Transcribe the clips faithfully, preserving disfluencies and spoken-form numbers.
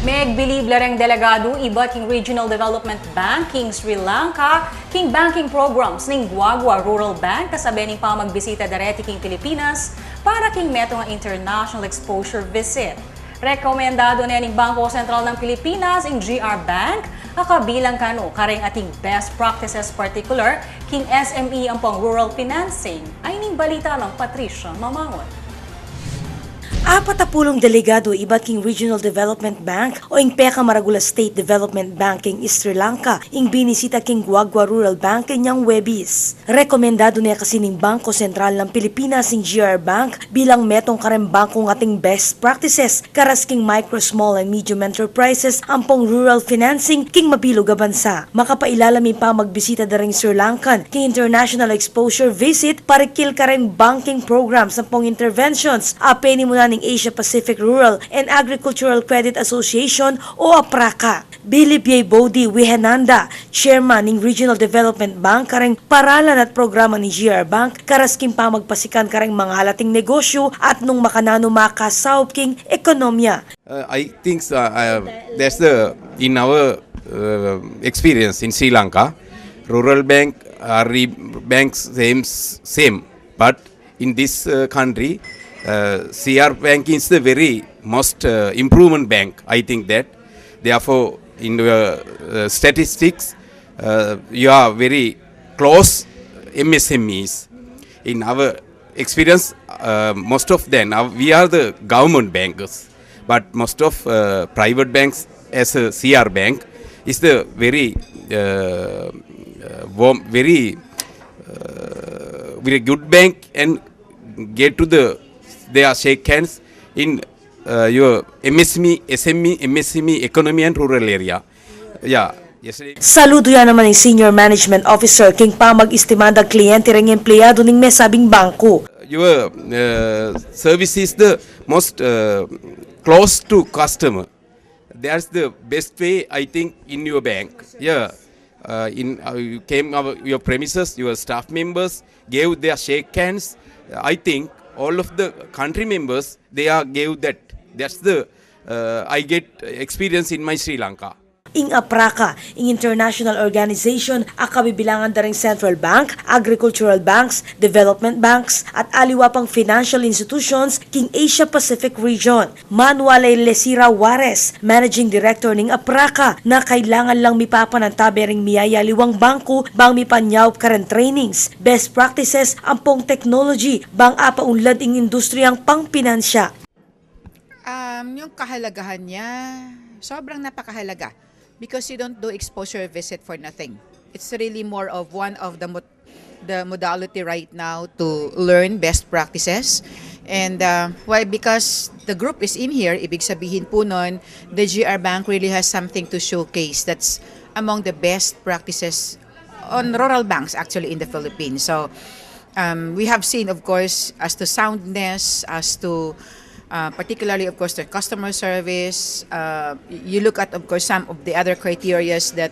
Megbilib la reng delegadu ibat king Regional Development Bank king Sri Lanka king banking programs ning Guagua Rural Bank kasabe ning pamagbisita dareti king Pilipinas para king metung a international exposure visit. Rekomendadu ne ning Bangko Sentral ng Pilipinas ing G R Bank a kabilang kanu kareng ating best practices, partikular king S M E ampong rural financing. Ay ning balita nang Patricia Mamangon. Apat a pulung delegadu ibat king Regional Development Bank o ing pekamaragul a State Development Bank king Sri Lanka ing binisita king Guagua Rural Bank kenyang Webis. Rekomendadu ne kasi ning Bangko Sentral ng Pilipinas ing G R Bank bilang metung kareng bangkung ating best practices karas king micro, small and medium enterprises ampong rural financing king mabilug a bansa. Makapailalam ing pamagbisita da reng Sri Lankan king international exposure visit parikil kareng banking programs ampong interventions a penimunan ning Asia Pacific Rural and Agricultural Credit Association o APRACA. Bilib ye i Bodhi Wihenanda, Chairman ning Regional Development Bank, kareng paralan at programa ning G R Bank karas king pamagpasikan kareng mangalat ing negosyu at nung makananu makasaup king ekonomiya. Uh, I think, uh, uh, that's the, in our, uh, experience in Sri Lanka, rural bank are re-, banks same, same, but in this, uh, country, uh, C R bank is the very most, uh, improvement bank. I think that, therefore, in the, uh, statistics, uh, you are very close M S M Es. In our experience, uh, most of them, uh, we are the government bankers, but most of, uh, private banks as a C R bank is the very, uh, uh, warm, very, uh, very good bank and get to the, they are shake hands in, uh, your M S M E, S M E, M S M E economy and rural area. Yeah, yesterday. Saludu ya naman ning Senior Management Officer king pamag-istima dang kliyente reng empleyadu ning mesabing bangku. Your, uh, service is the most, uh, close to customer. That's the best way, I think, in your bank. Yeah. Uh, in, uh, you came our, your premises, your staff members gave their shake hands. I think all of the country members, they are gave that. That's the, uh, I get experience in my Sri Lanka. Ing APRACA, ing international organization a kabibilangan da reng central bank, agricultural banks, development banks, at aliwa pang financial institutions king Asia Pacific region. Manuel Lesira Juarez, Managing Director ning APRACA, na kailangan lang mipapanantabe ring miyayaliwang bangku bang mipanyaup karen trainings, best practices, ampong technology bang apaunlad ing industriyang pangpinansya. Um, yung kahalagahan niya, sobrang napakahalaga because you don't do exposure visit for nothing. It's really more of one of the mo-, the modality right now to learn best practices. And, uh, why? Because the group is in here, ibig sabihin po nun, the G R Bank really has something to showcase that's among the best practices on rural banks actually in the Philippines. So, um, we have seen, of course, as to soundness, as to, uh, particularly, of course, their customer service. Uh, y-, you look at, of course, some of the other criterias that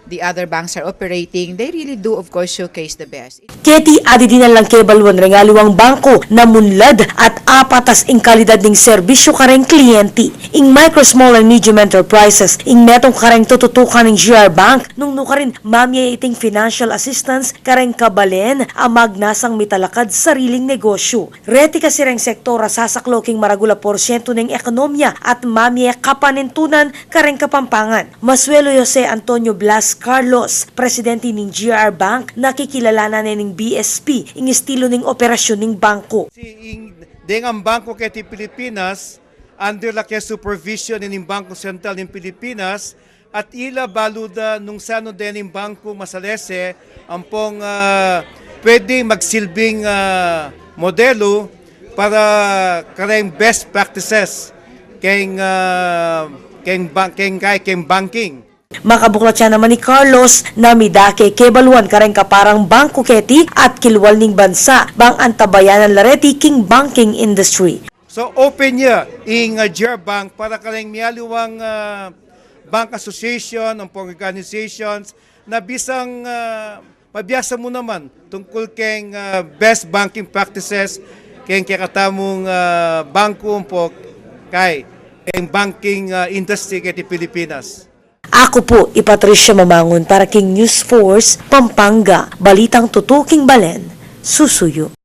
the other banks are operating, they really do, of course, showcase the best. Keti, adidinan lang kebaluan reng aliwang bangku na munlad at apatas ing kalidad ning serbisyu kareng kliyenti. Ing micro, small, and medium enterprises, ing metung kareng tututukan ning G R Bank, nung nukarin mamie iting financial assistance kareng kabalen a magnasang mitalakad sariling negosyu. Reti kasi reng sektor a sasaklo king maragul a porsyentu ning ekonomiya at mamie kapanintunan kareng Kapampangan. Masuelu i Jose Antonio Blas Carlos, presidente ning G R Bank, na kikilalanan ne ning B S P ing estilu ning operasyun ning bangku. Kasi ing, deng bangku keti Pilipinas, under la ke supervision ning Bangko Sentral ning Pilipinas, at ila balu da nung sanu deng bangku masalese ampong, ah, pwedeng magsilbing, ah, modelu para kareng best practices keng, ah, keng bank, keng kai, keng banking. Makabuklat ya naman i Carlos na midake kebaluan kareng kaparang bangku keti at kilwal ning bansa bang antabayanan la reti king banking industry. So, open ya ing, ah, G R Bank para kareng mialiwang, ah, bank association, ampong organizations na bisang, ah, mabiasa mu naman tungkul keng, ah, best banking practices keng kekatamung, ah, bangku ampong kai. ing banking, ah, industry keti Pilipinas. Aku pu i Patricia Mamangun para king News Force Pampanga, balitang tutuking balen, susuyu.